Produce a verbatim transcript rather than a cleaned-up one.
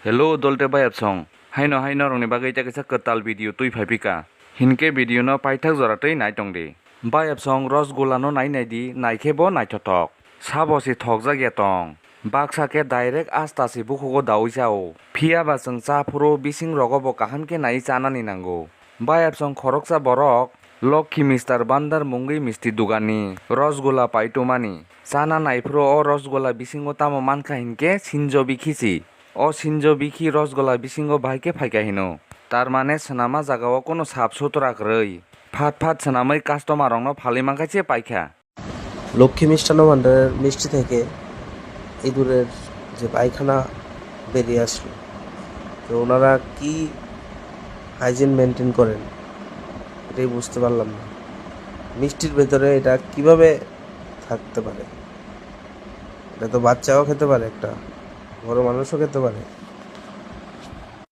Hello, dolte bayapsong. Haino haino rokni bagwi tei kaisa kwtal video twi phai phika. Hinkhe video no paithak jora twi nai tong di. Bayapsong rosgola no nai nai di, naikhe bo naithothok. Sabo se thokjak ya tong. Baksa khe direct asta se bukhugo daui chao. Phiya ba chwng cha phuru bising rogo bo kaham khe nai chanani nango. Bayapsong khoroksa borok Lokhi Mister Bandar mungwi misti dugani rosgola paitumani. Chana naiphuru o rosgola bisingo tamo mankha hinkhe sinjo bikhi si. O sinjo bikhi rosgola bisingo bahai khe phaikha hino. Tar mane swnama jagao kono sap sutra kwrwi. Phat phat swnamwi customer rokno phalwi mankha se paikha. Lokhi মিষ্টান্ন ভাণ্ডারের মিষ্টি থেকে ইঁদুরের যে পায়খানা বেরিয়ে আসলো, তো ওনারা কি হাইজিন মেনটেন করেন, এটাই বুঝতে পারলাম না। মিষ্টির ভেতরে এটা কিভাবে থাকতে পারে? এটা তো বাচ্চাও খেতে পারে, একটা বড় মানুষও খেতে পারে।